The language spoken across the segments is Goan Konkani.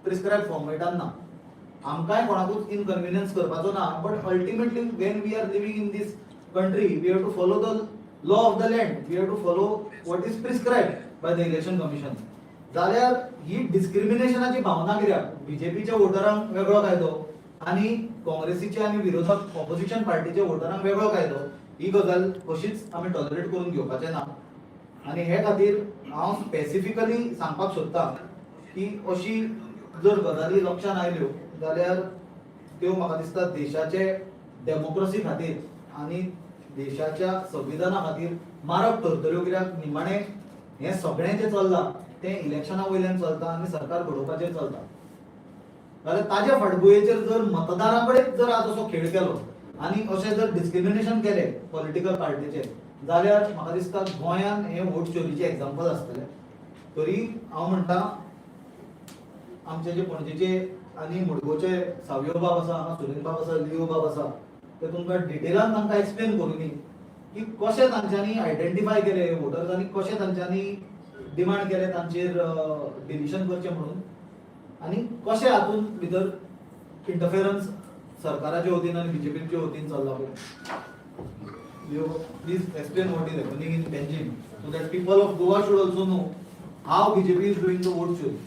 प्रिस्क्रायब फॉर्मेटान ना. आमकांय कोणाकूच इनकन्विनियन्स करपाचो ना, but ultimately, when we are living in this country, we have to follow the law of the land, we have to follow what is prescribed by the Election Commission. जाल्यार ही डिस्क्रिमिनेशनाची भावना कित्याक? बीजेपीच्या वोटरांक वेगळो कायदो आनी काँग्रेसीचे आनी विरोधक ऑपोजिशन पार्टीच्या वोटरांक वेगळो कायदो, ही गजाल कशीच आमी टॉलरेट करून घेवपाचे ना. आनी हे खातीर हांव स्पेसिफिकली सांगपाक सोदता की अशी जर गजाली लक्षात आयल्यो जाल्यार त्यो म्हाका दिसता देशाचे डेमोक्रेसी खातीर आनी देशाच्या संविधाना खातीर मारक ठरतल्यो, कित्याक निमाणें हें सगळें जें चल्लां तें इलेक्शना वयल्यान चलता आनी सरकार घडोवपाचेर चलता. जाल्यार ताज्या फाटभुंयेचेर जर मतदारां कडेन जर आज असो खेळ केलो आनी अशें जर डिस्क्रिमिनेशन केलें पॉलिटिकल पार्टीचेर, जाल्यार म्हाका दिसता गोंयान हें वोट चोरीचें एग्जाम्पल आसतलें. तरी हांव म्हणटा, आमचे जे पणजेचे आनी मुडगोचे सावियो बाब आसा, हांगा सुरेन बाब आसा, लिओ बाब आसा, ते तुमकां डिटेलान तांकां एक्सप्लेन करुनी की कशें तांच्यांनी आयडेंटिफाय केले वोटर्स आनी कशें तांच्यांनी डिमांड केले तांचेर डिलिशन करचें म्हणून आनी कशें हातूंत भितर इंटरफेरन्स सरकाराच्या वतीन आनी बीजेपीच्या वतीन चल्लां पळय. Leo, please explain what is happening in Panjim so that people of Goa should also know how BJP is doing the vote chori.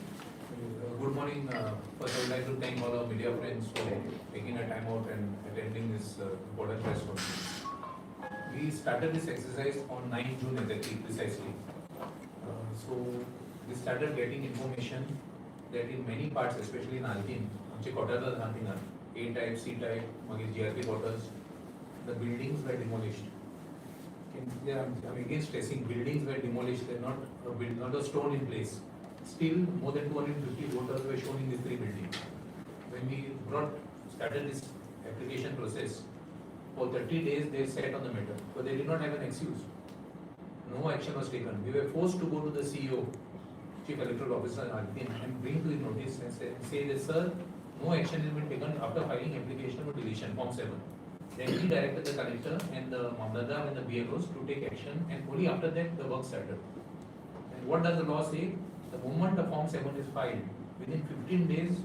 Good morning. First, I would like to thank all our media friends for taking a time out and attending this important press conference. We started this exercise on 9 June exactly, precisely. So we started getting information that in many parts, especially in Altinho, आमचे क्वार्टर्स आहा थिंगा, ए टायप, सी टायप, मागीर GRP quarters, the buildings were demolished. Yeah, I'm again stressing, buildings were demolished, they're not a build, not a stone in place. Still, more than 250 voters were shown in these three buildings. When we started this application process, for 30 days they sat on the matter, but they did not have an excuse. No action was taken. We were forced to go to the CEO, Chief Electoral Officer Altinho, and bring to his notice and say that, "Sir, no action has been taken after filing application for deletion, Form 7." Then he directed the collector and the Mamlatdar and the BLOs to take action, and only after that the work started. And what does the law say? The moment the Form 7 is filed, within 15 days,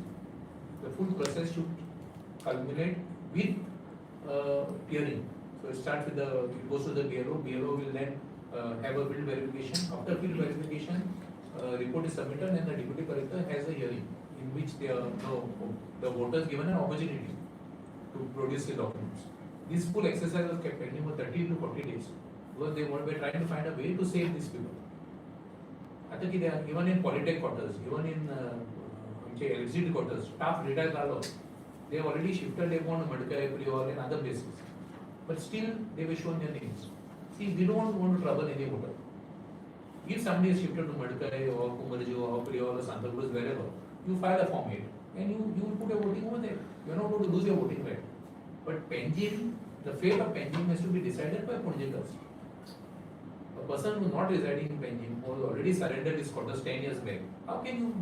the full process should culminate with hearing. So it goes to the BLO, BLO will then have a field verification. After field verification, report is submitted and the deputy collector has a hearing in which the voters given an opportunity to produce the documents. This full exercise was kept pending for 30 to 40 days because they were trying to find a way to save these people. आतां कितें, even in Polytech quarters, even in आमचे इलेक्ट्रिसिटी क्वार्टर्स, स्टाफ रिटायर जालो, they already shifted, they gone Madkai, Priol and other places, but still they were shown their names. See, we don't want to trouble any voter. If somebody is shifted to Madkai or Cumbarjua or Priol or Santacruz, wherever, you file a Form 8 and you put a voting over there. You're not going to lose your voting right. But Panjim, the fate of Panjim has to be decided by Panjikars. A person who is not residing in Panjim, who has already surrendered his quarters 10 years back, how can you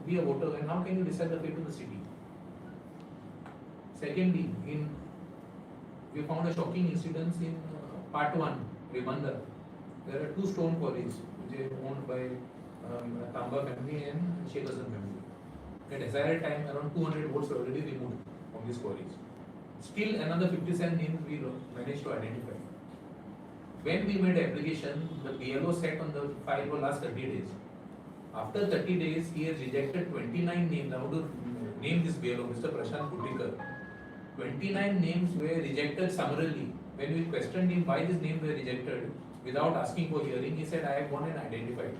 be a voter and how can you decide the fate of the city? Secondly, in we found a shocking incident in part 1, Ribandar. There are two stone quarries which are owned by Tamba family and Sheikh Hassan family. At SIR time, around 200 votes were already removed from these quarries. Still another 57 names we managed to identify. When we made application, the BLO sat on the file for last 30 days. After 30 days, he has rejected 29 names. I want to name this BLO, Mr. Prashant Kutikar. 29 names were rejected summarily. When we questioned him why these names were rejected without asking for hearing, he said, "I have gone and identified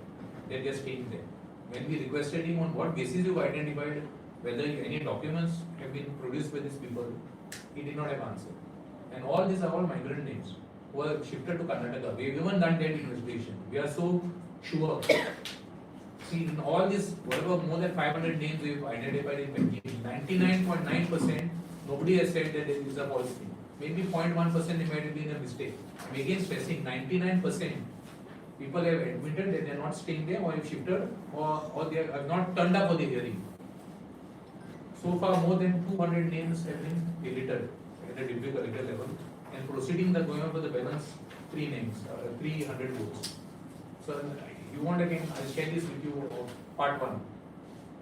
that they are staying there." When we requested him on what basis you identified, whether any documents have been produced by these people, he did not have answer. And all these are all migrant names who are shifted to Karnataka. We have even done that investigation. We are so sure. See, in all this, whatever more than 500 names we've identified in Panjim, 99.9% nobody has said that it is a false thing. Maybe 0.1% it might have been a mistake. I'm again stressing, 99% people have admitted that they are not staying there or have shifted or they have not turned up for the hearing. So far, more than 200 names have been deleted at the deputy collector level and proceedings are going on for the balance three names, 300 votes. So you want again, I'll share this with you of part one.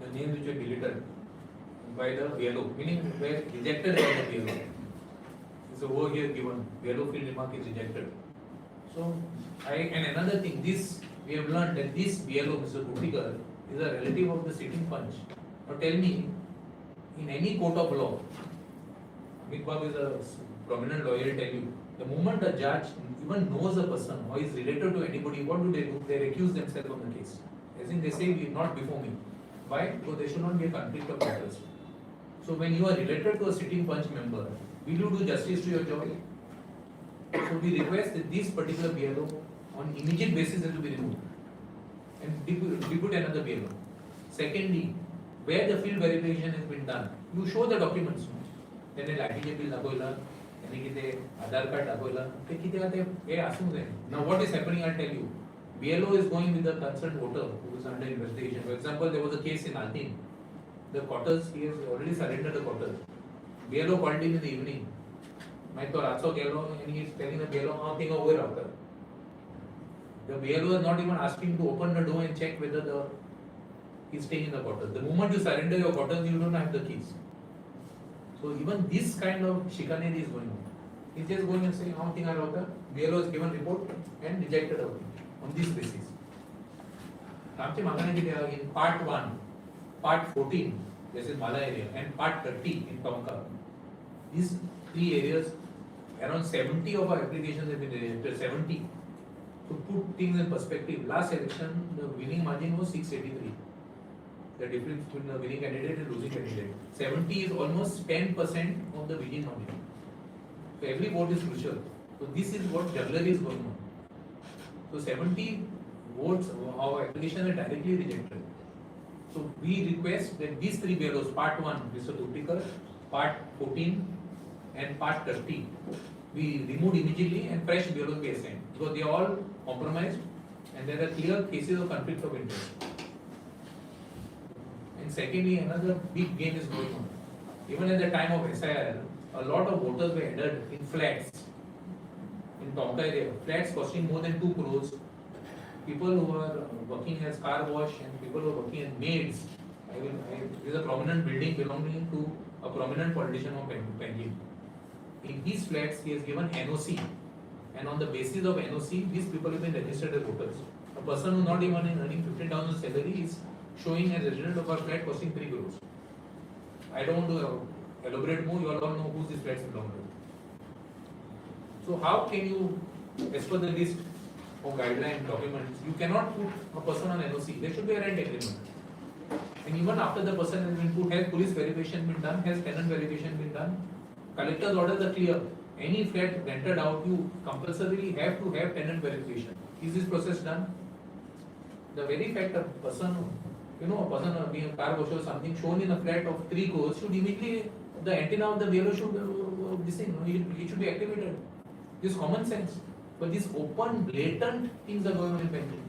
the names which were deleted by the BLO, meaning were rejected by the BLO. So over here given, BLO field remark is rejected. So I, and another thing, this we have learned that this BLO, Mr. Kutikar, is a relative of the sitting punch. Now tell me, in any court of law, Amit Bab is a prominent lawyer, he'll tell you, the moment a judge even knows a person or is related to anybody, what do? They recuse themselves from the case. As in they say, we not before me. Why? Because there should not be a conflict of interest. So when you are related to a sitting punch member, will you do justice to your job? So we request that this particular BLO on immediate basis has to be removed and depute another BLO. Secondly, where the field verification has been done, you show the documents. तेणे लायटीचें बील दाखयलां, तेणे कितें आधार कार्ड दाखयलां, तें कितें आहा तें हें आसूंक जाय. Now what is happening, I tell you. BLO is going with the concerned voter who is under investigation. For example, there was a case in Altin. The quarters, he has already surrendered the quarters. BLO called him in the evening. मागीर तो रातचो गेलो and he is telling the BLO, हांव थिंगा वयर रावता. The BLO is not even asking to open the door and check whether the he is staying in the quarters. The moment you surrender your quarters, you don't have the keys. So even this kind of chicanery is going on. He's just going and saying, हांव थिंगा रावता. BLO has given report and rejected out on this basis. आमचे मागणें कितें आहा, in part 1, part 14, this is Mala area, and part 30 in Tonka. These three areas, around 70 of our applications have been rejected, 70. To put things in perspective, last election, the winning margin was 683. The difference between the winning candidate and losing candidate. 70 is almost 10% of the winning margin. So every vote is crucial. So this is what jugglery is going on. So 70 votes, our applications are directly rejected. So we request that these three BLOs, part 1, Mr. Tutikar, part 14 and part 30, be removed immediately and fresh BLOs be assigned, because they are all compromised and there are clear cases of conflict of interest. And secondly, another big game is going on. Even at the time of SIR, a lot of voters were added in flats in Tonka area, flats costing more than 2 crores. People who are working as car wash and people who are working as maids. There is a prominent building belonging to a prominent politician of Panjim. In these flats, he has given NOC, and on the basis of NOC, these people have been registered as voters. A person who not even earning 15,000 salary is showing as resident of our flat costing 3 crores. I don't want to elaborate more, you all know who these flats belong to. So how can you, as per the list of guideline documents, you cannot put a person on NOC. There should be a rent agreement. And even after the person has been put, has police verification been done, has tenant verification been done? Collector's orders are clear. Any flat rented out, you compulsorily have to have tenant verification. Is this process done? The very fact a person, you know, a person being a car washer or something shown in a flat of 3 crores should immediately, the antenna of the BLO should this thing, it should be activated. This common sense. But these open, blatant things are going on in Panjim.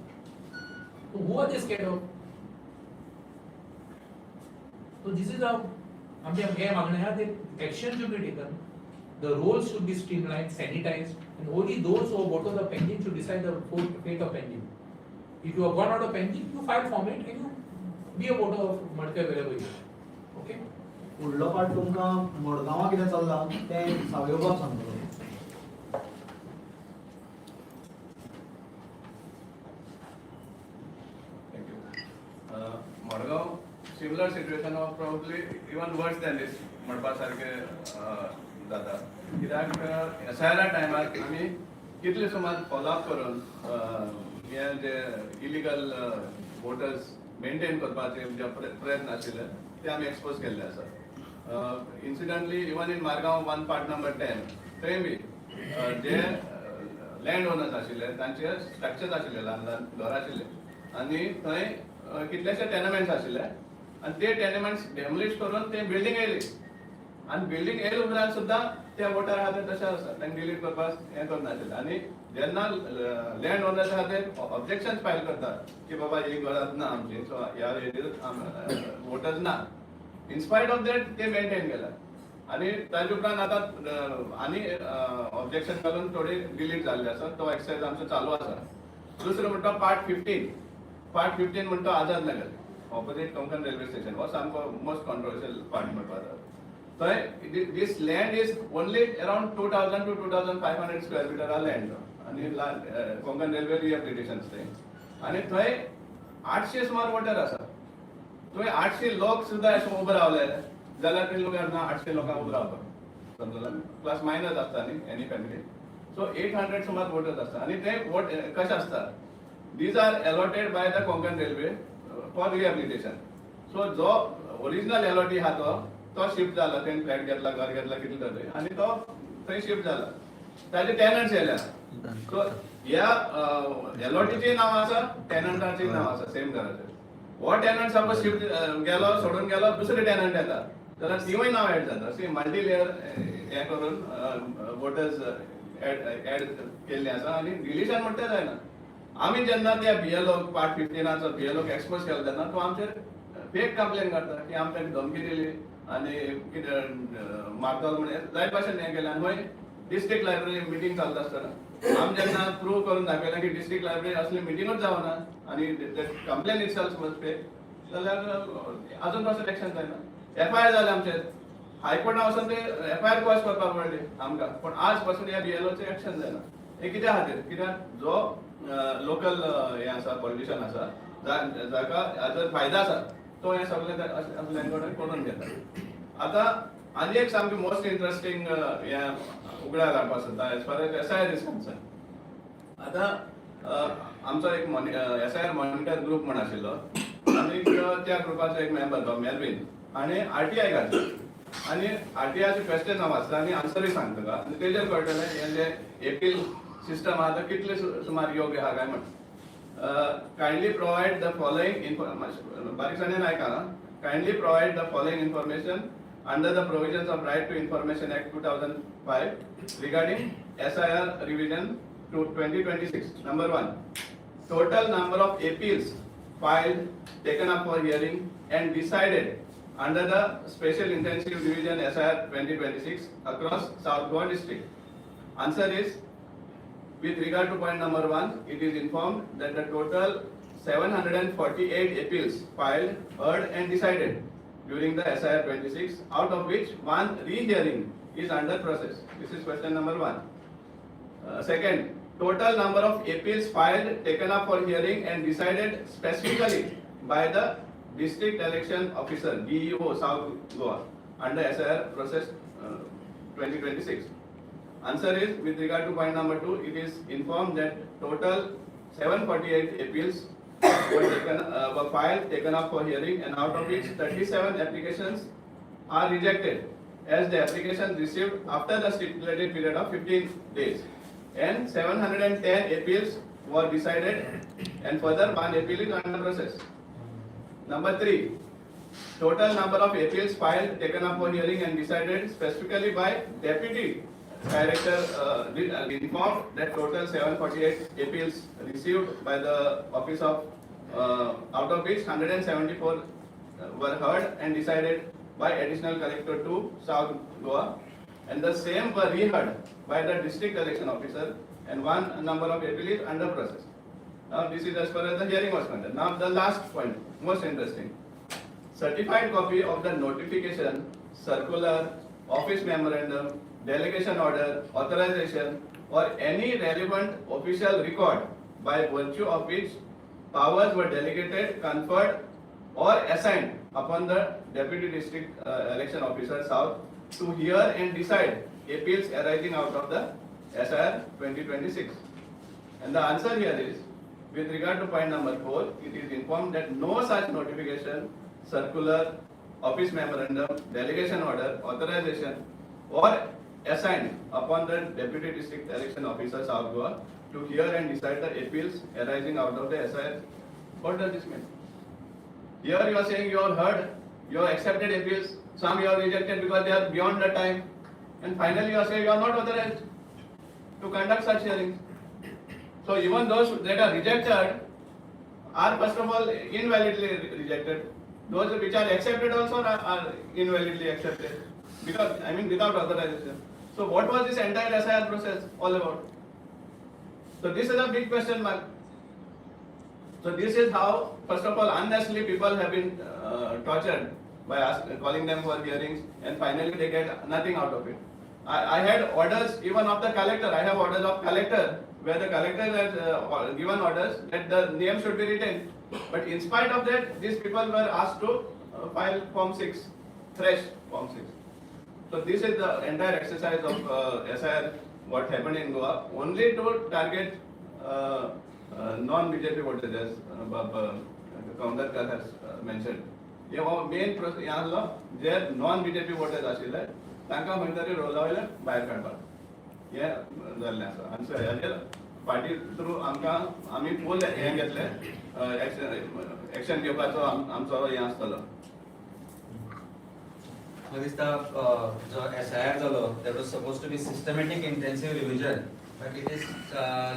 So who are they scared of? So this is how, action should be taken. The roles should be streamlined, sanitized, and only those who are voters of Panjim should decide the fate of Panjim. If you have gone out of Panjim, you file form it and you be a voter of Madkai wherever you are. Okay? फुडलो पार्ट तुमकां मडगांवां कितें चल्लां तें सावयोबाब सांगतलो. Thank you. Madgaon, similar situation or probably even worse than this म्हणपा सारकें जाता. कित्याक एस I आरा टायमार आमी कितले सुमार फॉलोअप करून हे जे इलिगल वोटर्स मेंटेन करपाचे जे प्रयत्न आशिल्ले ते आमी एक्सपोज केल्ले आसा. Incidentally, even in Margao 1 part number 10 थंय बी जे लँड ओनर्स आशिल्ले तांचे स्ट्रक्चर्स आशिल्ले, ल्हान ल्हान घर आशिल्ले आनी थंय कितलेशे टेनमेंट्स आशिल्ले आनी ते टेनमेंट्स डेमोलिश करून ते बिल्डींग येयली आनी बिल्डींग येयले उपरांत सुद्दां ते वोटर आहा ते तशें आसा, तांकां डिलीट करपाक हें करनाशिल्लें. आनी जेन्ना लँड ओनर्स आहा ते ऑब्जेक्शन फायल करतात की बाबा ही गरज ना आमची, सो ह्या हेजेर वोटर्स ना, इनस्पायट ऑफ that ते मेंटेन केला. आनी ताजे उपरांत आतां आनी ऑब्जेक्शन घालून थोडे डिलीट जाल्ले आसा, तो एक्सरसाइज आमचो चालू आसा. दुसरो म्हणटा पार्ट 15, पार्ट 15 म्हणटा आझाद नगर. ऑपोजीट कोंकण रेल्वे स्टेशन हो सामको मोस्ट कॉन्ट्रोवर्शियल पार्ट म्हणपाचो. थंय this land is only around 2,000 to 2,500 square meter land आनी कोंकण रेल्वे रिहेबिलिटेशन थंय आनी थंय 800 सुमार वोटर आसा. थंय 800 लोक सुद्दां अशें उबे रावले जाल्यार ते लोक ना 800 लोकांक उबो रावपाक समजला, प्लस मायनस आसता न्ही एनी फॅमिली. सो 800 सुमार वोटर्स आसता आनी ते वोट कशे आसता, these are allotted by the Konkan Railway for rehabilitation. So जो ओरिजिनल अलॉटी आहा तो तो शिफ्ट जाला, तेणें फ्लॅट घेतला, घर घेतला, कितें तरी आनी तो थंय शिफ्ट जाला, ताजे टेनंट्स येयल्या. सो ह्या एलॉटीचें नांव आसा, टेनंटाचें नांव आसा सेम घराचेर. हो टेनंट सपोज शिफ्ट गेलो, सोडून गेलो, दुसरे टेनंट येता जाल्यार तिवूय नांव एड जाता. अशी मल्टी लेयर हें करून वोटर्स एड केल्ले आसा आनी डिलिशन म्हणटा जायना. आमी जेन्ना त्या बीएलओ पार्ट 15चो बीएलओक एक्सपोज केलो तेन्ना तो आमचेर फेक कंप्लेन करता की आमकां धमकी दिली आनी कितें मारतलो म्हण जायत भाशेन हें केलें. आनी मागीर डिस्ट्रिक्ट लायब्ररी मिटींग चलता आसतना आमी जेन्ना प्रूव करून दाखयलें की डिस्ट्रिक्ट लायब्ररी असली मिटिंगूच जावना आनी कंप्लेन इटसेल्फ वॉज फेक, जाल्यार अजून पासून एक्शन जायना. एफआयआर जालें आमचेर, हायकोर्टान वचून ते एफआयआर क्वॉश करपाक पडली आमकां, पूण आज पासून ह्या बीएलओचें एक्शन जायना. हें कित्या खातीर? कित्याक जो लोकल हें आसा, पॉलिटिशियन आसा, जाका हाजो फायदा आसा, तो हें सगळें असल्या कडेन करून घेता. आतां आनी एक सामकी मोस्ट इंट्रस्टींग हें उगडार हाडपाक सोदता as far as SIR is concern. आतां आमचो एक एसआयआर मॉनिटर ग्रुप म्हण आशिल्लो आनी त्या ग्रुपाचो एक मेंबर तो मेलवीन हाणें आरटीआय घातली आनी आरटीआयचे क्वेश्चन हांव वाचता आनी आन्सरूय सांगता तुका आनी तेजेर कळटलें हें जें एपील सिस्टम आहा तो कितले सुमार योग्य आहा काय म्हण. Kindly provide the following information, बारीकसाणेन आयका. Kindly provide the following information under the provisions of Right to Information Act 2005 regarding SIR revision to 2026. Number one, total number of appeals filed, taken up for hearing and decided under the Special Intensive Revision SIR 2026 across South Goa district. Answer is, with regard to point number one, it is informed that the total 748 appeals filed, heard and decided during the SIR 26, out of which one rehearing is under process. This is question number one. Second, total number of appeals filed, taken up for hearing and decided specifically by the District Election Officer, DEO, South Goa, under SIR process 2026. Answer is, with regard to point number two, it is informed that total 748 appeals were filed, taken up for hearing, and out of which 37 applications are rejected as the application received after the stipulated period of 15 days. And 710 appeals were decided, and further one appeal is under process. Number three, total number of appeals filed, taken up for hearing and decided specifically by Deputy Director informed that total 748 appeals received by the office of, out of which 174 were heard and decided by Additional Collector 2, South Goa, and the same were reheard by the District Election Officer, and one number of appeal is under process. Now, this is as far as the hearing was concerned. Now, the last point, most interesting. Certified copy of the notification, circular, office memorandum, delegation order, authorization, or any relevant official record by virtue of which powers were delegated, conferred, or assigned upon the Deputy District Election Officer South to hear and decide appeals arising out of the SIR 2026. And the answer here is, with regard to point number four, it is informed that no such notification, circular, office memorandum, delegation order, authorization, or assigned upon the Deputy District Election Officer South Goa to hear and decide the appeals arising out of the SIR. What does this mean? Here you are saying you have heard, you have accepted appeals, some you have rejected because they are beyond the time, and finally you are saying you are not authorized to conduct such hearings. So even those that are rejected are first of all invalidly rejected. Those which are accepted also are invalidly accepted because, I mean, without authorization. So what was this entire SIR process all about? So this is a big question mark. So this is how, first of all, unnecessarily people have been tortured by calling them for hearings, and finally they get nothing out of it. I had orders even of the collector. I have orders of collector where the collector has given orders that the name should be retained. But in spite of that, these people were asked to file Form 6, fresh Form 6. So this is the entire exercise of SIR, what happened in Goa, only to target non-BJP voters, as Kaundarkar has mentioned. हे हो मेन हे आसलो जे नॉन बीजेपी वोटर्स आशिल्ले तांकां खंय तरी रोला वयल्यान भायर काडपाक हे जाल्लें आसा. आनी सो हेजेर पार्टी थ्रू आमकां आमी फूल हें घेतलें, एक्शन घेवपाचो आमचो हें आसतलो. म्हाका दिसता जो एसआयआर जालो, that was supposed to be systematic intensive revision, but it is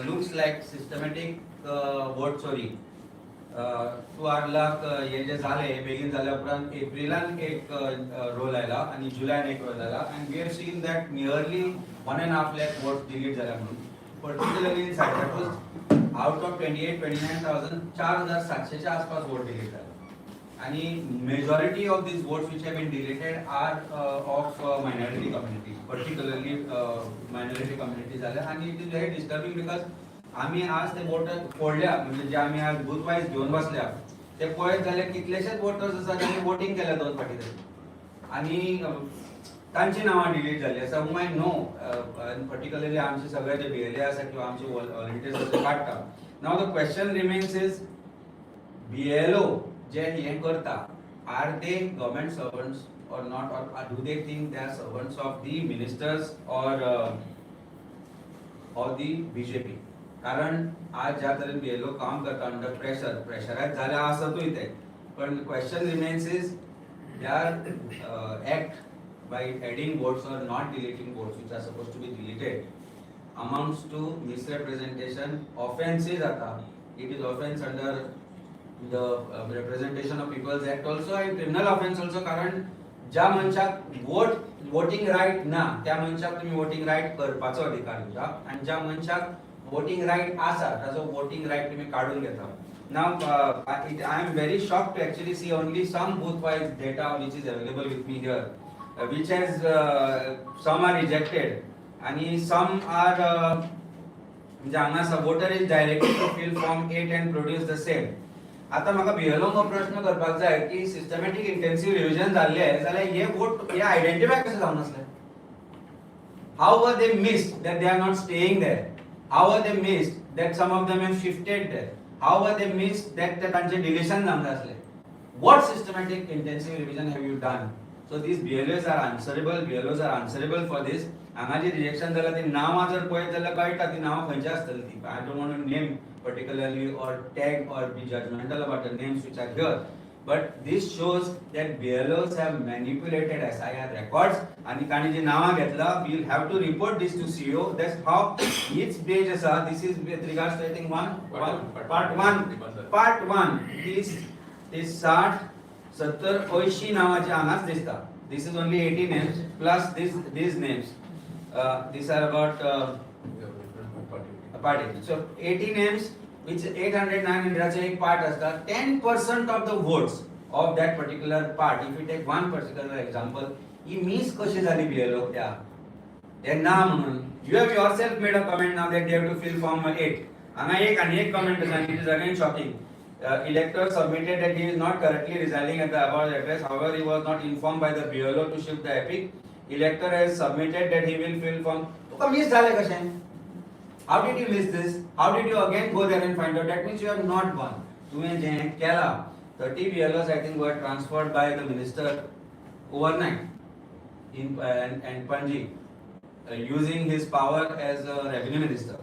looks like systematic vote चोरी. टू our luck, हे जे जालें हे बेगीन जाल्या उपरांत एप्रिलान एक रोल आयला आनी जुलयान एक रोल आयला, and we have seen that nearly 1.5 lakh vote delete जाल्या म्हणून. Particularly in Santacruz, out of 28-29 thousand, चार हजार सातशेच्या आसपास वोट डिलीट जाले आणि majority of these votes which have been deleted are of minority community, particularly minority community जाल्या. आणि it is very disturbing because आमी आज ते वोटर फोडल्या, म्हणजे जे आमी आज बूथ वायज घेवन बसल्या ते पळयत जाल्यार कितलेशेच वोटर्स आसा ज्यांनी वोटींग केल्या दोन फाटी तरी आणि तांची नांवां डिलीट जाल्ली आसा, whom I know. Particularly आमचे सगळे जे बीएलए आसा किंवा आमचे व्हॉलंटियर्स आसा काडटा. Now the question remains is, BLO जे हें करता, are they government servants or not, or do they think they are servants of the ministers or of the BJP? कारण आज ज्या तरेन बीएलओ काम करता अंडर प्रेशर, प्रेशरायज जाल्या आसतूय ते, पण question remains is their act by adding votes or not deleting votes which are supposed to be deleted amounts to misrepresentation. Offenses जाता. It is offense under the Representation of People's Act also and criminal offense also, कारण ज्या मनशाक वोटिंग रायट ना त्या मनशाक तुम्ही वोटिंग रायट करपाचो अधिकार दिता आणि ज्या मनशाक वोटिंग रायट आसा ताजो वोटिंग रायट तुम्ही काडून घेता. Now, I am very shocked to actually see only some booth wise data which is available with me here, which has some are rejected आणि some are म्हणजे हांगा आसा, voter is directed to fill Form 8 and produce the same. आता म्हाका बीएलओ प्रश्न करपाक जाय की सिस्टमॅटीक इंटेन्सिव्ह रिव्हिजन जाल्ले जाल्यार हे वोट हे आयडेंटिफाय कशें जावन नासले? How were they missed that they are not staying there? How were they missed that some of them have shifted there? How were they missed that ते तांचे डिलिशन जावंक जाय आसलें? What systematic intensive revision have you done? So these BLOs are answerable. BLOs are answerable for this. हांगा जी रिजेक्शन जाला ती नांवां जर पळयत जाल्यार कळटा ती नांवां खंयची आसतली ती. I don't want to name particularly or tag or be judgmental about the names which are here, but this shows that BLOs have manipulated SIR records. आणि तांणी जी नांवां घेतला, we will have to report this to CEO. That's how each page आसा. This is with regards to, I think, one part one, part one. 30 ते 60 70 80 नांवाचे हांगाच दिसता. This is only 80 names plus this names, this are about party. So 80 names, which 800 900 चे एक पार्ट असता. 10% of the votes of that particular part, if you take one particular example, he miss कशी झाली बीएलओ त्या ते ना म्हणून? You have yourself made a comment now that they have to fill Form 8. हांगा एक आनी एक कमेंट आसा, it is again shocking. Elector submitted that he is not currently residing at the above address. However, he was not informed by the BLO to shift the EPIC. Elector has submitted that he will fill form. तुका मिस जालें कशें? How did you miss this? How did you again go there and find out? That means you have not gone. तुवें जें केलां, 30 BLOs, I think, were transferred by the minister overnight in and Panji, using his power as a revenue minister.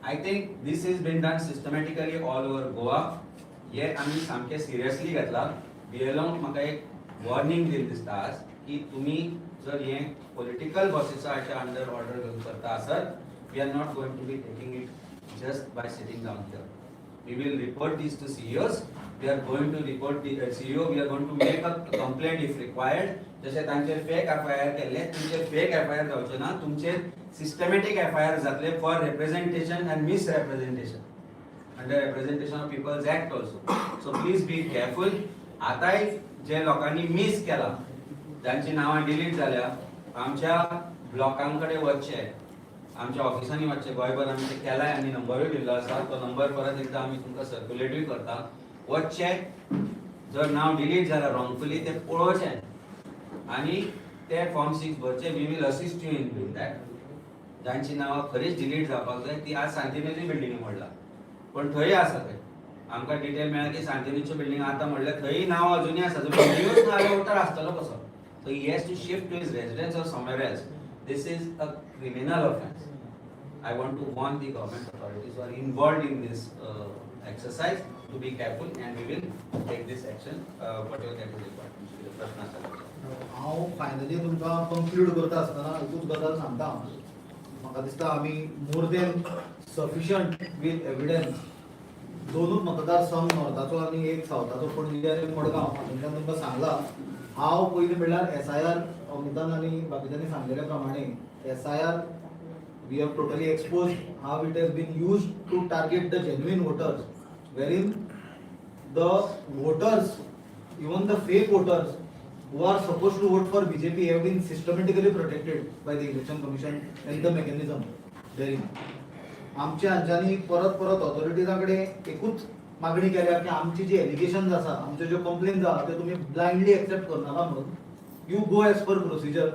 I think this has been done systematically all over Goa. हे आमी सामकें सिरियसली घेतला. बीएलओंक म्हाका एक वॉर्निंग दिली दिसता आज की तुमी जर हे पॉलिटिकल बॉसिसाच्या अंडर ऑर्डर घेवन करता आसत, we are not going to be taking it just by sitting down here. We will report this to CEOs. We are going to report the CEO. We are going to make a complaint if required. जशे तांचेर फेक एफआयआर केल्ले, तुमचेर फेक एफआयआर जावचे ना, तुमचेर सिस्टमॅटीक एफआयआर जातले for representation and misrepresentation. Under Representation of People's Act also. So please be careful. आतांय जे लोकांनी मीस केला, जांची नांवां डिलीट जाल्या, आमच्या ब्लॉकां कडेन वचचे, आमच्या ऑफिसांनी वचचे. गोंयभर आमी ते केलाय आनी नंबरूय दिल्लो आसा. तो नंबर परत एकदा आमी तुमकां सर्क्युलेटूय करता. वचचे, जर नांव डिलीट जाला रॉंगफुली ते पळोवचें आनी ते form 6 भरचे. We will assist you in doing that. जांची नांवां खरीच डिलीट जावपाक जाय ती आज सांतिनेजूय बिल्डिंग मोडला, पण थंय आसा. थंय आमकां डिटेल मेळ्ळा की सांतिनेजच्यो बिल्डिंग आतां म्हणल्यार थंय नांवां अजुनूय आसा. जो बिल्डिंगूच ना जाल्यार वोटर आसतलो कसो? So he has to shift to his residence or somewhere else. This is a criminal offence. I want to warn the government authorities who are involved in this exercise to be careful, and we will take this action, whatever that is required. प्रश्न आसा ताचेर. हांव फायनली तुमकां कंक्लूड करता आसतना एकूच गजाल सांगता. म्हाका दिसता आमी more than sufficient with evidence. दोनूच मतदारसंघ, नॉर्थाचो आनी एक सावथाचो, पणजी आनी मडगांव, हातूंतल्यान तुमकां सांगलां. हांव पयलीं म्हणल्यार एसआयआर, अमितान आनी बाकीच्यांनी सांगलेल्या प्रमाणे SIR, we have totally exposed how it has been used to target the genuine voters, wherein the voters, even the fake voters who are supposed to vote for BJP, have been systematically protected by the Election Commission and the mechanism therein. आमच्या हांच्यांनी परत परत ऑथॉरिटीजा कडेन एकूच मागणी केल्या की आमची जी एलिगेशन आसा, आमच्यो ज्यो कंप्लेन आसा, त्यो तुमी ब्लायंडली एक्सेप्ट करनाका म्हणून. You go as per procedure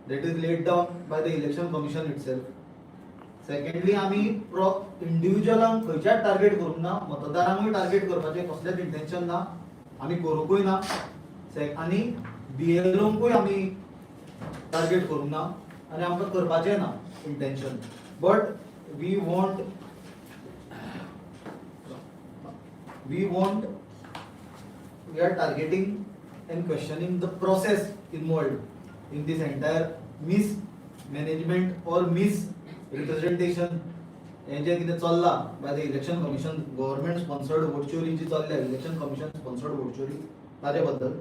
that is laid down by the Election Commission itself. Secondly, आमी प्रो इंडिव्हिज्युअलांक खंयच्याच टार्गेट करूंक ना. मतदारांकूय टार्गेट करपाचें कसलेंच इंटेन्शन ना, आमी करूंकूय ना. आनी बीएलओंकूय आमी टार्गेट करूंक ना आनी आमकां करपाचें ना intention. But we are targeting and questioning the process involved in this entire mismanagement or misrepresentation हें जें कितें चल्लां by the Election Commission, government sponsored vote चोरी जी चल्ल्या, इलेक्शन कमिशन स्पॉन्सर्ड वोट चोरी, ताजे बद्दल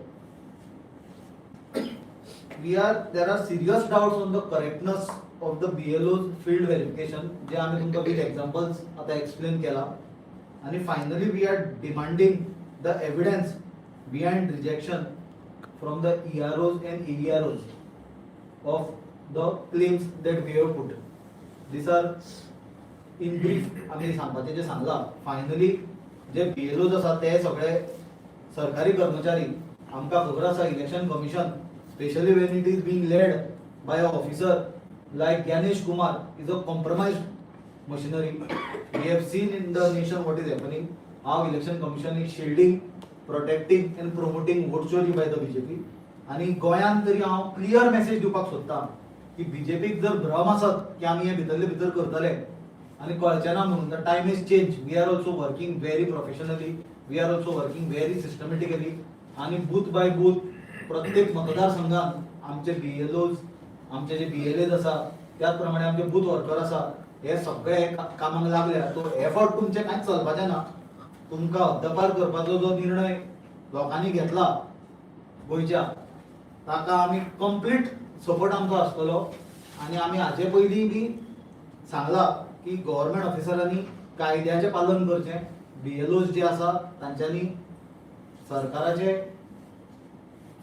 we are there are serious doubts on the correctness of the BLO's field verification, जे आमी तुमकां विथ एक्झाम्पल्स आतां एक्सप्लेन केला. आनी finally, we are demanding the evidence behind rejection from the EROs and AEROs of the claims that we have put. These are in brief आमी सांगपाचें जें सांगलां. फायनली, जे बीएलओज आसा ते सगळे सरकारी कर्मचारी. आमकां खबर आसा, Election Commission, specially when it is being led by a officer like Gyanesh Kumar, is a compromised machinery. We have seen in the nation what is happening, how Election Commission is shielding, protecting and promoting vote चोरी by the BJP. आनी गोंयांत तरी हांव क्लियर मेसेज दिवपाक सोदता की बीजेपीक जर भ्रम आसत की आमी हे भितरले भितर करतले आनी कळचें ना म्हणून, the time is change. We are also working very professionally, we are also working very systematically. आनी बूथ बाय बूथ प्रत्येक मतदारसंघात आमचे बीएलओज, आमचे जे बीएलएज आसा, त्याच प्रमाणे आमचे बूथ वर्कर आसा, हे सगळे कामाक लागल्या. तो एफर्ट तुमचे कांयच चलपाचें ना. तुमकां हद्दपार करपाचो जो निर्णय लोकांनी घेतला गोंयच्या, ताका आमी कंप्लीट सपोर्ट आमचो आसतलो. आनी आमी हाजे पयलीं बी सांगला की गव्हर्मेंट ऑफिसरांनी कायद्याचें पालन करचें. बीएलओज जे आसा तांच्यांनी सरकाराचे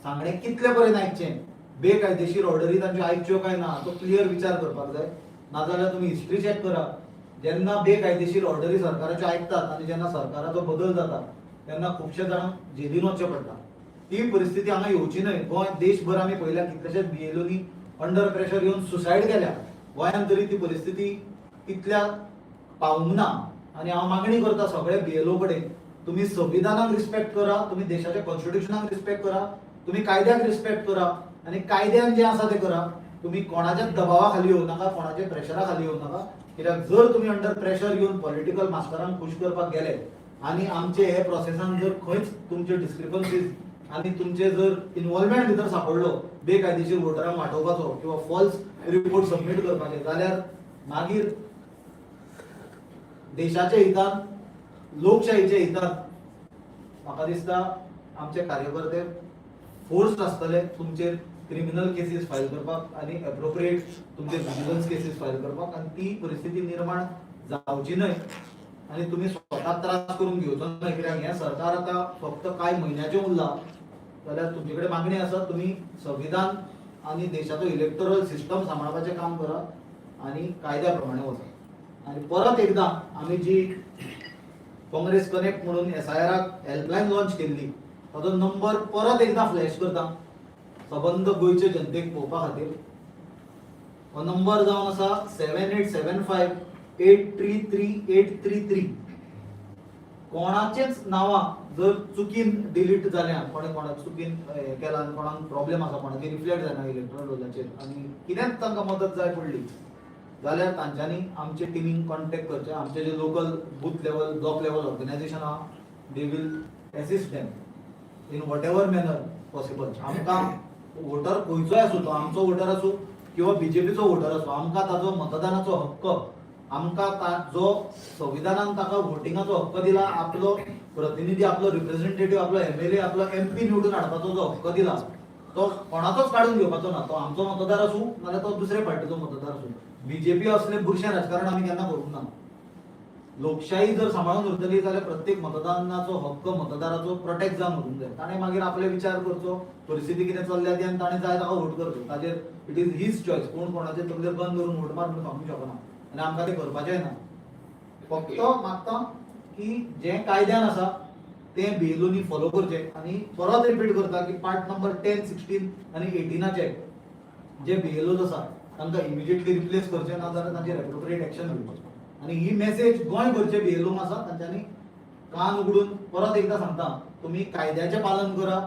सांगणे कितले पर्यंत आयकचें, बेकायदेशीर ऑर्डरी तांच्यो आयकच्यो काय ना, तो क्लियर विचार करपाक जाय. नाजाल्यार तुमी हिस्ट्री चॅक करा. जेन्ना बेकायदेशीर ऑर्डरी सरकाराच्यो आयकतात आनी जेन्ना सरकाराचो बदल जाता, तेन्ना खुबशे जाणांक जेलीन वचचें पडटा. ती परिस्थिती हांगा येवची न्हय. गोंय देशभर आमी पळयल्या, कितलेशेच बीएलओनी अंडर प्रेशर येवन सुसायड केल्या. गोंयांत तरी ती परिस्थिती तितल्या पावूंक ना. आनी हांव मागणी करता सगळे बीएलओ कडेन, तुमी संविधानाक रिस्पेक्ट करा, तुमी देशाच्या कॉन्स्टिट्युशनाक रिस्पेक्ट करा, तुमी कायद्याक रिस्पेक्ट करा आनी कायद्यान जें आसा तें करा. तुमी कोणाच्याच दबावा खाली येवं नाका, कोणाच्या प्रेशरा खाली येवं नाका. कित्याक जर तुमी अंडर प्रेशर येवन पॉलिटिकल मास्टरांक खूश करपाक गेले आनी आमचे हे प्रोसेसान जर खंयच तुमचे डिस्क्रिपन्सीज आनी तुमचे जर इन्वॉल्वमेंट भितर सापडलो बेकायदेशीर वोटरांक वाटोवपाचो किंवा फॉल्स रिपोर्ट सबमीट करपाचे, जाल्यार मागीर देशाच्या हितान, लोकशाहीच्या हितान म्हाका दिसता आमचे कार्यकर्ते फोर्स आसतले तुमचेर क्रिमिनल केसीस फायल करपाक आनी एप्रोप्रिएट तुमचेर विजिलन्स केसीस फायल करपाक. आनी ती परिस्थिती निर्माण जावची न्हय. आनी तुमी स्वताक त्रास करून घेवचो न्हय, कित्याक हें सरकार आतां फक्त कांय म्हयन्याचें उरलां. जाल्यार तुमचे कडेन मागणी आसा, तुमी संविधान आनी देशाचो इलेक्टोरल सिस्टम सांबाळपाचें काम करा आनी कायद्या प्रमाणे वचा. आनी परत एकदां आमी जी काँग्रेस कनेक्ट म्हणून एसआयआराक हेल्पलायन लॉन्च केल्ली, ताचो नंबर परत एकदां फ्लॅश करता सबंद गोंयचे जनतेक पळोवपा खातीर. हो नंबर जावन आसा 7875833833. कोणाचेच नांवां जर चुकीन डिलीट जाल्या, कोणे कोणाक चुकीन हें केलां आनी कोणाक प्रॉब्लेम आसा, कोणाची रिफ्लेक्ट जायना इलेक्ट्रॉल रोलाचेर आनी कितेंच तांकां मदत जाय पडली जाल्यार तांच्यांनी आमचे टिमीक कॉन्टेक्ट करचें. आमचे जे local booth level, block level organization आहा, they will assist them in whatever manner possible. आमकां वोटर खंयचोय आसूं, तो आमचो वोटर आसूं किंवा बीजेपीचो वोटर आसूं, आमकां ताजो मतदानाचो हक्क, आमकां जो संविधानान ताका वोटिंगाचो हक्क दिला, आपलो प्रतिनिधी, आपलो रिप्रेझेंटेटिव्ह, आपलो एमएलए, आपलो एमपी निवडून हाडपाचो जो हक्क दिला, तो कोणाचोच काडून घेवपाचो ना. तो आमचो मतदार आसूं नाल्यार तो दुसरे पार्टीचो मतदार आसूं. बीजेपी असले बुरशें राजकारण आमी केन्ना करूंक ना. लोकशाही जर सांबाळून उरतली जाल्यार प्रत्येक मतदानाचो हक्क मतदाराचो प्रोटेक्ट जावन उरूंक जाय. ताणें मागीर आपले विचार करचो, परिस्थिती कितें चल्ल्या ती, आनी ताणें जाय ताका वोट करचो. ताजेर it is his choice. कोण कोणाचे तकलेर गन धरून वोट मार म्हणून सांगूंक शकना आनी आमकां तें करपाचेंय ना. फक्त मागता की जें कायद्यान आसा तें बीएलओनी फॉलो करचें. आनी परत रिपीट करता की पार्ट नंबर 10, 16 आनी 18चे जे बीएलओज आसा तांकां इमिजिएटली रिप्लेस करचें, ना जाल्यार तांचेर एप्रोप्रिएट एक्शन घेवचें. आनी ही मेसेज गोंयभरचे बीएलओ आसा, तांच्यांनी कान उगडून परत एकदां सांगता, तुमी कायद्याचें पालन करा,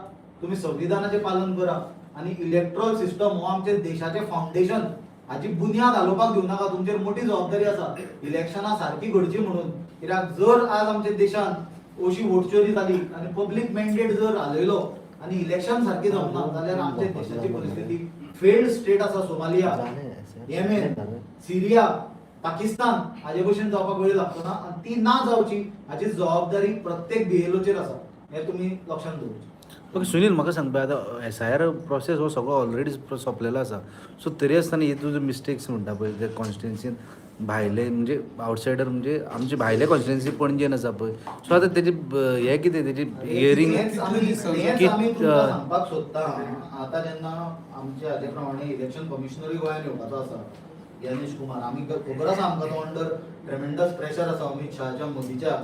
तुमी संविधानाचें पालन करा आनी इलेक्ट्रॉल सिस्टम हो आमच्या देशाचें फावंडेशन, हाची बुन्याद हालोवपाक दिवं नाका. तुमचेर मोठी जबाबदारी आसा इलेक्शनां सारकी घडची म्हणून. कित्याक जर आज आमच्या देशान अशी वोट चोरी जाली आनी पब्लीक मॅन्डेट जर हालयलो आनी इलेक्शन सारकी जावंक ना जाल्यार आमच्या देशाची परिस्थिती फेल्ड स्टेट आसा, सोमालिया, येमेन, सिरिया, पाकिस्तान हाजे भशेन जावपाक वेळ लागचो ना. आनी ती ना जावची हाची जबाबदारी प्रत्येक बीएलओचेर आसा हें तुमी लक्षांत दवरचें. ओके सुनील, म्हाका सांग पळय, आतां एसआयआर प्रोसेस हो सगळो ऑलरेडी सोंपलेलो आसा, सो तरी आसतना हे तुजे मिस्टेक्स म्हणटा पळय, ते कॉन्स्टिट्युन्सीन भायले म्हणजे आउटसायडर, म्हणजे आमचे भायले कॉन्स्टिट्युन्सी पणजेन आसा पळय, सो आतां तेजी हे कितें तेजी हियरींग? हेच आमी तुमकां सांगपाक सोदता. आतां जेन्ना आमच्या हाजे प्रमाणे इलेक्शन कमिशनरूय गोंयांत येवपाचो आसा, ज्ञानेश कुमार, आमी खबर आसा आमकां तो अंडर ट्रेमेंडस प्रेशर आसा अमीत शहाच्या, मोदीच्या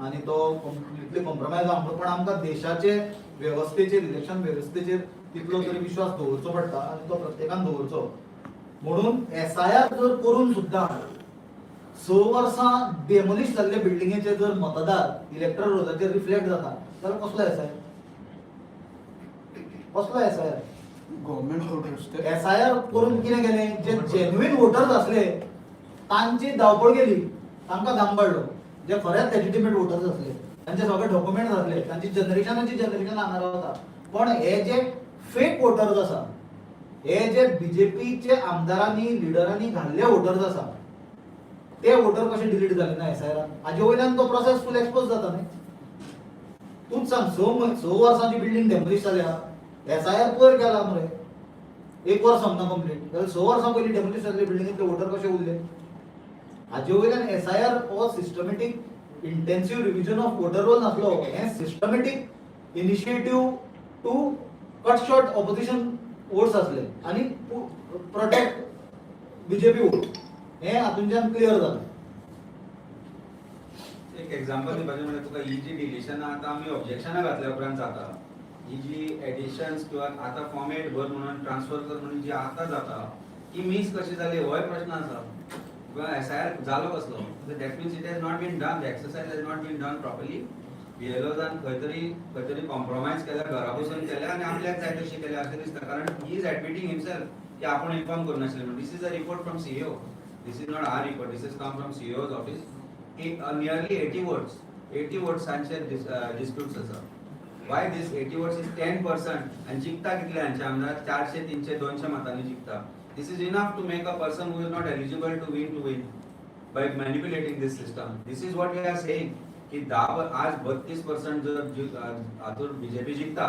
आनी तो कंप्लिटली कॉम्प्रोमायज आहा म्हणून. पण आमकां देशाचे वेवस्थेचेर, इलेक्शन वेवस्थेचेर तितलो तरी विश्वास दवरचो पडटा आनी तो प्रत्येकान दवरचो. म्हणून एसआयआर जर करून सुद्दां 6 वर्सां डेमोलिश जाल्ले बिल्डिंगेचे जर मतदार इलेक्ट्रल रोलाचेर रिफ्लेक्ट जाता जाल्यार कसलो एसआयआर? कसलो एसआयआर? गव्हर्मेंट वोटर्स ते. एसआयआर करून कितें केलें? जे जेन्युइन वोटर्स आसले तांची धांवपळ केली, तांकां घाम पडलो. जे खरेंच लेजिटिमेट वोटर्स आसले, तांचे सगळे डॉक्युमेंट्स आसले, तांची जनरेशनाची जनरेशन हांगा रावता. पण हे जे फेक वोटर्स आसा, हे जे बीजेपीचे आमदारांनी, लिडरांनी घाल्ले वोटर्स आसा, ते वोटर कशे डिलीट जाले ना एसआयआरान? हाजे वयल्यान तो प्रोसेस फूल एक्सपोज जाता न्ही. तूंच सांग, 6 वर्सांची बिल्डिंग डेमोलिश जाल्या, एसआयआर पयर केला मरे, एक वर्स सोंपना कंप्लीट, जाल्यार 6 वर्सां पयलीं डेमोलिश जाल्ले बिल्डिंगेंतले वोटर कशे उरले? हाजे वयल्यान एसआयआर हो systematic intensive revision of voter roll नासलो. हें systematic initiative to cut short opposition votes आसले आनी प्रोटेक्ट बीजेपी वोट, हें हातूंच्यान क्लियर जालें. एक एक्झाम्पल दिवपाचें म्हणल्यार तुका ही जी डिलिशनां आतां आमी ऑब्जेक्शनां घातल्या उपरांत जाता, ही जी एडिशन्स किंवा आतां फॉर्मेट भर म्हणून, ट्रान्सफर कर म्हणून जी आतां जाता, ती मीस कशी जाली होय प्रश्न आसा. किंवा एसआयआर जालो कसलो? That means it has not been done, the exercise has not been done properly. बिएलओजान खंय तरी कॉम्प्रोमायज केल्या, घरा बसून केल्या आनी आपल्याक जाय तशी केल्या अशें दिसता, कारण he is admitting himself की आपूण इन्फॉर्म करूं नाशिल्लें म्हणून. This is a report from CEO, this is not our report, this is come from CEO's office. Nearly 80 votes, 80 वोट्सांचे disputes आसा. Why this 80 votes is 10%? आनी जिखता कितले हांचे आमदार? 400, 300, 200 मतांनी जिखता. This is enough to make a person who is not eligible to win by manipulating this system. This is what we are saying की आज 32% जर हातूंत बीजेपी जिखता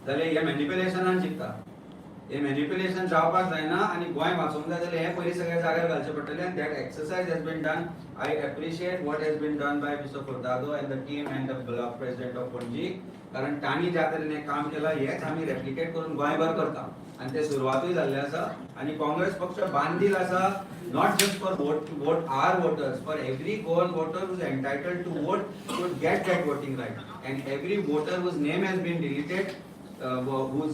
जाल्यार हे मॅनिप्युलेशनान जिखता. हे मॅनिप्युलेशन जावपाक जायना आनी गोंय वाचोवंक जाय जाल्यार हे पयलीं सगळें जाग्यार घालचें पडटलें. आनी that exercise has been done. I appreciate what has been done by Mr. Furtado and the team and the block president of Panaji, कारण तांणी ज्या तरेन हें काम केलां हेच आमी रेप्लिकेट करून गोंयभर करता आनी ते सुरवातूय जाल्ले आसा. आनी काँग्रेस पक्ष बांदील आसा, not just for vote vote our voters, for every Goan voter who's entitled to vote should get that voting right, and every voter whose name has been deleted,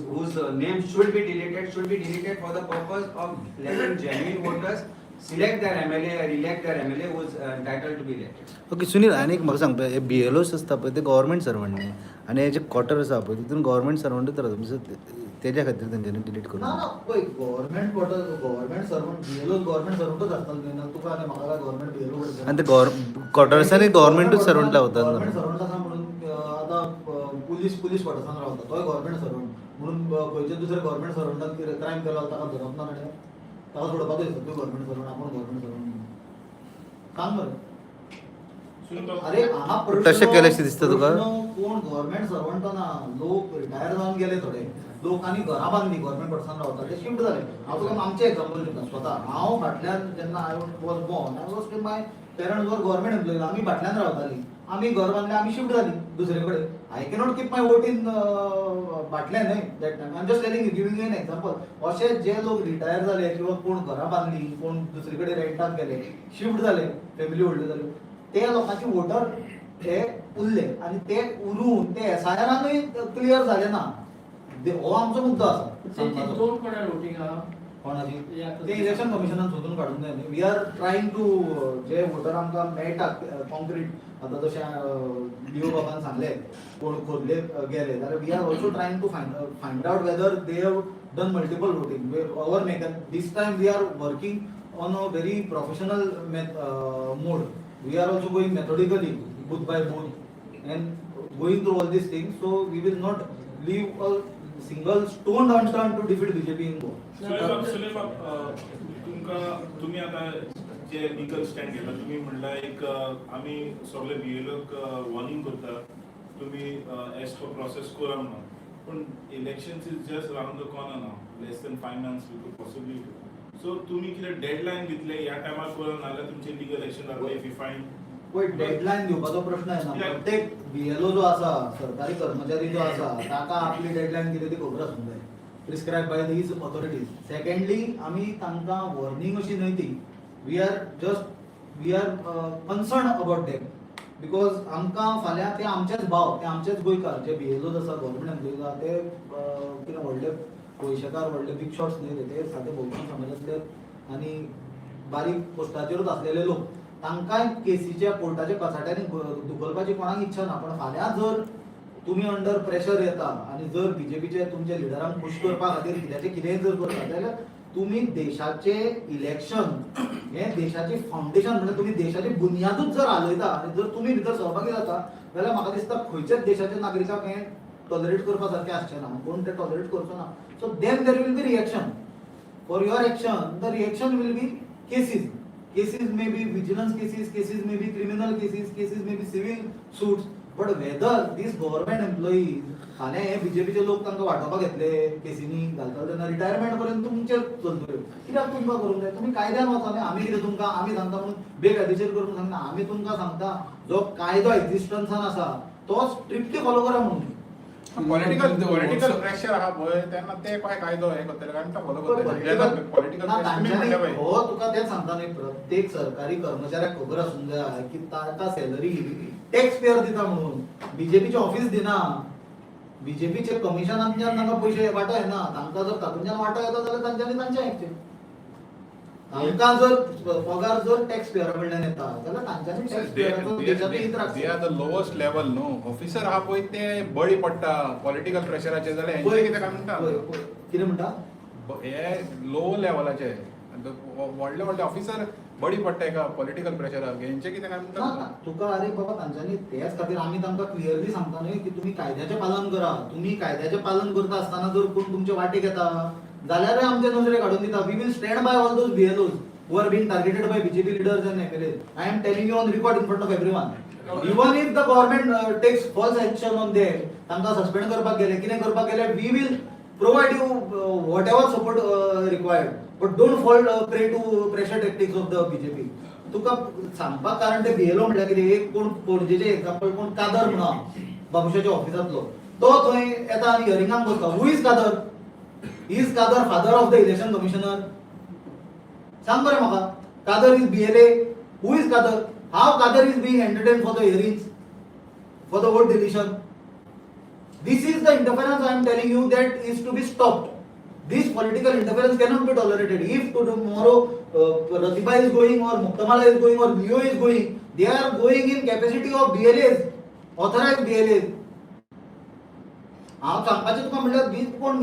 whose name should be deleted for the purpose of letting genuine voters select their MLA or elect their MLA who is entitled to be elected. Okay Sunil, आनी एक म्हाका सांग पळय, हे बीएलओस आसता पळय ते गव्हर्मेंट सर्वंट न्ही, आनी हे जे क्वॉर्टर आसा पळय तितून गव्हर्मेंट सर्वंटूच रावता, म्हणजे तेज्या खातीर तेंच्यांनी डिलीट ना करूं ना, पळय, government quarter, government servant, BLO government सर्वंटूच आसतलो न्ही ना तुका आनी म्हाका काय गव्हर्मेंट बीएलओ? आनी ते क्वॉर्टर्सांनी गव्हर्मेंटूच सर्वंट लावतात. गव्हर्मेंट सर्वंट आसा म्हणून आतां पुलीस पुलीस क्वॉर्टर्सान रावता, तोय गव्हर्मेंट सर्वंट म्हणून खंयच्या दुसऱ्या गव्हर्मेंट सर्वंटान कितें क्रायम केलो जाल्यार ताका धरप ना ताणें? ताका सोडपाचो दिसता तूं गव्हर्मेंट सर्वंट, आपण गव्हर्मेंट सर्वंट म्हणून? सांग मरे. अरे, हांगा प्रश्न तशें केलेंशें दिसता तुका? प्रश्न कोण गव्हर्मेंट सर्वंट ना, लोक रिटायर जावन गेले, थोडे लोकांनी घरां बांदली, गव्हर्मेंट क्वॉर्टर्सान रावता ते शिफ्ट जाले. हांव तुका आमचें एक्झाम्पल दिता. स्वता हांव फाटल्यान जेन्ना I was born, I was my parents were government employees. आमी फाटल्यान रावताली, आमी घर बांदले, आमी शिफ्ट जाली दुसरे कडेन. I cannot keep my vote in बाटल्यान न्हय that time. I am just telling you, giving an example. अशे जे लोक रिटायर जाले किंवा कोण घरां बांदली, कोण दुसरे कडेन रेंटाक गेले, शिफ्ट जाले, फॅमिली व्हडल्यो जाल्यो, ते लोकांचे वोटर हे उरले आनी ते उरून ते एसआयआरानूय क्लियर जाले ना. हो आमचो मुद्दो आसा तेंची सांगपाचो. दोन कोणाक वोटींग आहा? कोणाची? या. ते इलेक्शन कमिशनान सोदून काडूंक जाय न्ही. We are trying to, J water आमकां मेळटा कॉन्क्रीट, आतां जशें लिओ बाबान सांगलें, कोण खोर्ले गेले जाल्यार we are also trying to find out whether they have done multiple voting. Our mechan this time we are working on a very professional mode. We are also going methodically, booth by booth, and going through all these things, so we will not leave a single stone unturned to defeat BJP in Goa. Sunil बाब, सुनील बाब, तुमकां तुमी आतां जे लिगल स्टँड घेतला, तुमी म्हणला एक आमी सगळे बीएलओक वॉर्निंग करता, तुमी एज पर प्रोसेस करा म्हणून, पूण elections is just round the corner now, less than 5 months we could possibly. So तुमी कितें डेडलायन दितले, ह्या टायमार करा नाजाल्यार तुमचे लिगल एक्शन जातले if you find? पळय, डेडलायन दिवपाचो प्रश्न येना. प्रत्येक बीएलओ जो आसा, सरकारी कर्मचारी जो आसा, ताका आपली डेडलायन कितें ती खबर आसूंक जाय, prescribe by these authorities. Secondly, आमी तांकां वॉर्निंग अशी न्हय ती, we are concern about them because आमकां फाल्यां ते आमचेच भाव, ते आमचेच गोंयकार. जे बीएलओज आसा, गव्हर्मेंट एम्प्लॉईज आसा, ते कितें व्हडले पयशेकार, व्हडले बीग शॉट्स न्हय ते. ते सादे भोवजन समाजांतले आनी बारीक पोस्टाचेरूच आसलेले लोक. तांकांय केसीच्या कोर्टाच्या कचाट्यांनी धुकलपाची कोणाक इच्छा ना. पण फाल्यां जर तुमी अंडर प्रेशर येता आनी जर बीजेपीचे तुमच्या लिडरांक खूश करपा खातीर कित्याचें कितेंय जर करता जाल्यार तुमी देशाचें इलेक्शन हें देशाची फावंडेशन, म्हणजे तुमी देशाची बुन्यादूच जर हालयता आनी जर तुमी भितर सहभागी जाता जाल्यार म्हाका दिसता खंयच्याच देशाच्या नागरिकाक हें टॉलरेट करपा सारकें आसचें ना. कोण तें टॉलरेट करचो ना. So then there will be reaction for your action. The reaction will be cases. Cases may be vigilance cases, cases may be criminal cases, cases may be civil suits. But whether these government employees, फाल्यां हे बीजेपीचे लोक तांकां वाटोवपाक घेतले, केसीनी घालतले तेन्ना रिटायरमेंट पर्यंत तुमचेर चलतल्यो. कित्याक तुमकां करूंक जाय? तुमी कायद्यान वचा न्ही. आमी कितें तुमकां आमी सांगता म्हणून बेकायदेशीर करूंक सांगना. आमी तुमकां सांगता, जो कायदो एक्झिस्टन्सान आसा तो स्ट्रिक्टली फॉलो करा म्हणून. पॉलिटिकल पॉलिटिकल प्रेशर आहा पळय तेन्ना ते काय कायदो हे करतले कारण तो फॉलो करतले पॉलिटिकल ना, तुम्ही तांच्यांनी म्हणले पळय. हो, तुका तेच सांगता न्ही, प्रत्येक सरकारी कर्मचाऱ्याक खबर आसूंक जाय की ताका सॅलरी टॅक्स पेयर दिता म्हणून, बीजेपीचे ऑफिस दिना. बीजेपीचे कमिशनांतल्यान तांकां पयशे वांटो येना. तांकां जर तातूंतल्यान वांटो येता जाल्यार तांच्यांनी तांचें आयकचें. तांकां जर पगार जर टॅक्स पेयरा कडल्यान येता जाल्यार तांच्यांनी टॅक्स पेयराचो देशाचो हित they राखचें. Are the lowest level न्हू. ऑफिसर आहा पळय ते बळी पडटा पॉलिटिकल प्रेशराचेर जाल्यार हेंचे कितें काय म्हणटा? पळय, पळय. कितें म्हणटा? हे लो लेवलाचे, व्हडले व्हडले ऑफिसर बळी पडटा एका पॉलिटिकल प्रेशराक, हेंचे कितें काय ना म्हणटा? ना, तुका अरे बाबा, तांच्यांनी तेच खातीर आमी तांकां क्लियरली सांगता न्हय की तुमी कायद्याचें पालन करा. तुमी कायद्याचें पालन करता आसतना जर कोण तुमचे वाटेक येता जाल्यारय आमचे नजरेक हाडून दिता. We will stand by all those BLOs who are being targeted by BJP leaders and MLA. I am telling you on record in front of everyone, even if the government takes false action on them, तांकां सस्पेंड करपाक गेले, कितें करपाक गेले, we will provide you whatever support required, but don't fall prey to pressure tactics of the BJP. तुका सांगपाक कारण ते बीएलओ म्हणल्यार कितें, एक कोण पणजेचे एक्झाम्पल कोण कादर म्हणून बाबुशाच्या ऑफिसांतलो, तो थंय येता आनी हियरिंगाक बसता. Who is Kadar? Is Kadar father of the election commissioner? सांग बरें म्हाका. Kadar is BLA? Who is Kadar? How Kadar is being entertain for the hearings, for the vote deletion? This is the interference I am telling you that is to be stopped. This political interference cannot be tolerated. If tomorrow Pratibha is going or Muktamala is going or Leo is going, they are going in capacity of BLAs, authorized BLAs. हांव सांगपाचें तुका म्हणल्यार वीज कोण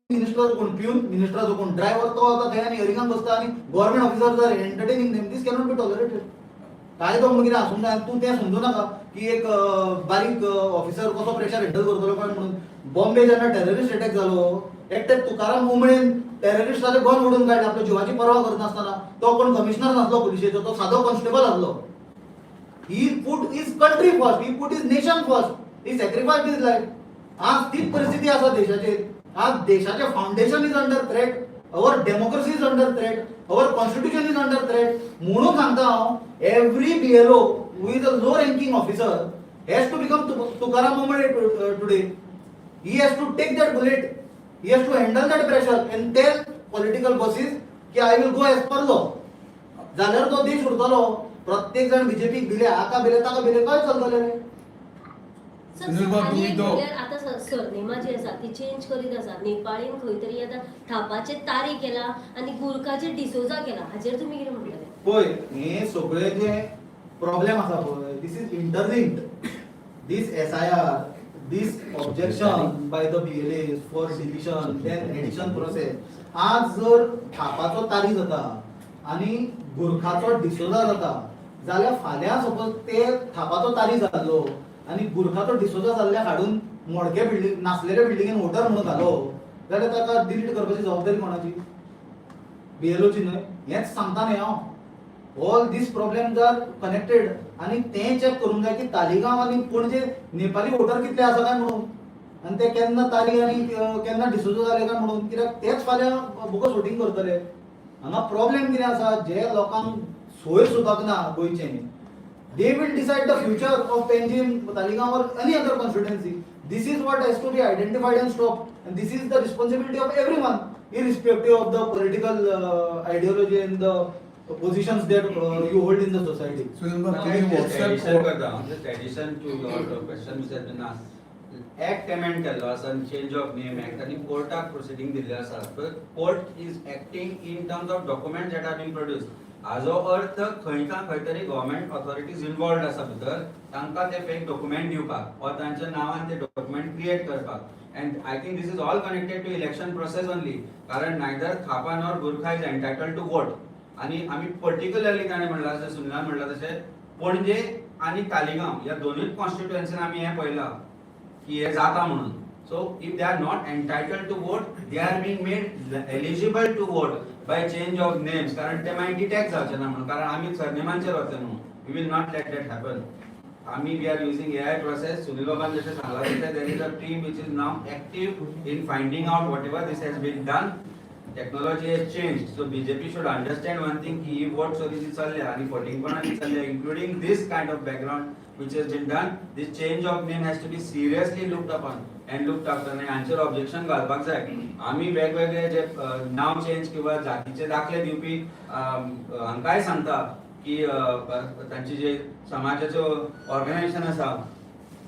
मिनिस्टर, कोण प्यून, मिनिस्टराचो कोण ड्रायव्हर, तो वता थंय आनी हियरिंगाक बसता आनी government officers are entertaining them. This cannot be tolerated. कायदो म्हणून कितें आसूंक जाय. तूं तें समजू नाका की एक बारीक ऑफिसर कसो प्रेशर हँडल करतलो काय म्हणून. बॉम्बे जेन्ना टेररिस्ट अटॅक जालो, एकटे तुकाराम उमळेन टेररिस्टाचे गन ओडून काडले आपल्या जिवाची पर्वा करनासतना. तो कोण कमिशनर नासलो पुलिशेचो, तो सादो कॉन्स्टेबल आसलो. He put his country first, he put his nation first, he sacrifice his life. आज तीच परिस्थिती आसा देशाचेर. आज देशाचें foundation is under threat, our democracy is under threat, our constitution is under threat. म्हणून सांगता हांव, every BLO who is a low ranking officer has to become Tukaram Umale today. He has to take that bullet, he has to handle that pressure and tell political bosses की I will go as per law. जाल्यार तो देश उरतलो. प्रत्येक जाण बीजेपीक भिले, हाका भिले, ताका भिले, काय चलतले रे? सर, सुनील बाब, आनी तुम्ही एक तो- म्हणल्यार आतां सरनेमा जी आसा ती चेंज करीत आसा. नेपाळीन खंय तरी आतां थापाचे तारी केला आनी गुरखाचे डिसोजा केला, हाचेर तुमी कितें म्हणटले? पळय, हे सगळे जे प्रॉब्लेम आसा पळय, this is interlinked. This SIR, this objection by the BLA for deletion, then addition process. आज जर थापाचो तारी जाता आनी गुरखाचो डिसोजा जाता जाल्यार फाल्यां सपोज ते थापाचो तारी जाल्लो आनी गुरखाचो डिसोजा जाल्ल्या हाडून मोडके बिल्डींग, नासलेल्या बिल्डिंगेन वोटर म्हणून घालो जाल्यार ताका डिलीट करपाची जबाबदारी कोणाची? बीएलओची न्हय? हेंच सांगता न्ही हांव. All these problems are connected आनी तें चॅक करूंक जाय की तालिगांव आनी पणजे नेपाली वोटर कितले आसा काय म्हणून आनी ते केन्ना तारी आनी केन्ना डिसोजा जाले काय म्हणून, कित्याक तेच फाल्यां बोगस वोटींग करतले. हांगा प्रॉब्लेम कितें आसा, जे लोकांक सोय सुदाक ना गोंयचें, they will decide the future of Panjim, Taleigao or any other constituency. This is what has to be identified and stopped, and this is the responsibility of everyone, irrespective of the political ideology and the positions that you hold in the society. Sunil बाब, Now, तुम्ही just addition WhatsApp करता हांव, just addition to your question which has been asked. Act amend केल्लो आसा, change of name act, आनी कोर्टाक प्रोसिडींग दिल्ले आसा. Court is acting in terms of document that are been produce. हाजो अर्थ खंय ना खंय तरी गव्हर्मेंट ऑथॉरिटीज इन्वॉल्वड आसा भितर, तांकां ते फेक डॉक्युमेंट दिवपाक or तांच्या नांवान ते डॉक्युमेंट क्रिएट करपाक. And I think this is all connected to election process only, कारण neither Thapa nor Gurkha is entitled to vote. आणि आमी पर्टिक्युलरली ताणें म्हणलां, जशें सुनिलान म्हणलां तशें, पणजे आनी तालिगांव ह्या दोनूय कॉन्स्टिट्युएन्सीन आमी हें पळयलां की हे जाता म्हणून. So if they are not entitled to vote, they are being made eligible to vote by change of names, कारण ते मागीर डिटेक्ट जावचे ना म्हणून, कारण आमी सरनेमांचेर वतले म्हणून. We will not let that happen. आमी we are using AI process. Sunil बाबान जशें सांगलां तशें, there is a team which is now active in finding out whatever this has been done. Technology has change, so BJP should understand one thing की ही वोट चोरी जी चल्ल्या आनी फटींगपणां जी चल्ल्या, including this kind of background which has been done, this change of name has to be seriously looked upon and looked after. आनी हांचेर ऑब्जेक्शन घालपाक जाय. आमी वेगवेगळे जे नांव चेंज किंवा जातीचे दाखले दिवपी हांकांय सांगता की तांचे जे समाजाच्यो ऑर्गनायझेशन आसा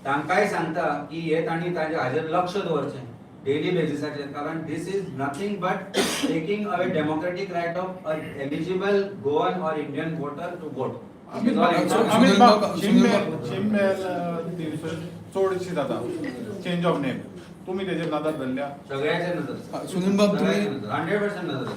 तांकांय सांगता की हे तांणी तांचे हाजेर लक्ष दवरचें डेली बेजिसाचेर, कारण this is nothing but taking away democratic right of eligible Goan or Indian voter to vote. Amit Sunil बाब, बाब, चिममेल चिममेल चडशी जाता चेंज ऑफ नेम, तुमी तेजेर नदर धरल्या? सगळ्याचेर नजर. सुनील बाब, तुम्ही- 100% नजर.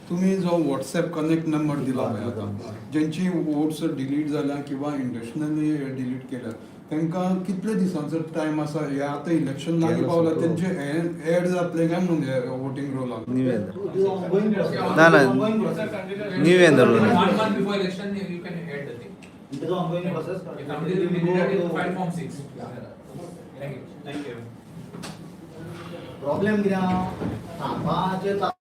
तुम्ही जो व्हॉट्सॅप कनेक्ट नंबर दिला पळय आतां, ज्यांची वोट्स डिलीट जाल्या किंवा इंटेन्शनली डिलीट केल्या, तांकां कितले दिसांचो टायम आसा? हे आतां इलेक्शन लागीं पावला, तेंचे हे एड जातले काय म्हणून हे वोटींग रोलाक? न्यू येता. It is ongoing process. ना, ना. It is ongoing process. New येणार. One month before election, you can add the thing. It is ongoing process. If somebody will be needed, file form 6. Thank you. Thank you. Problem कितें आहा, थापाचे.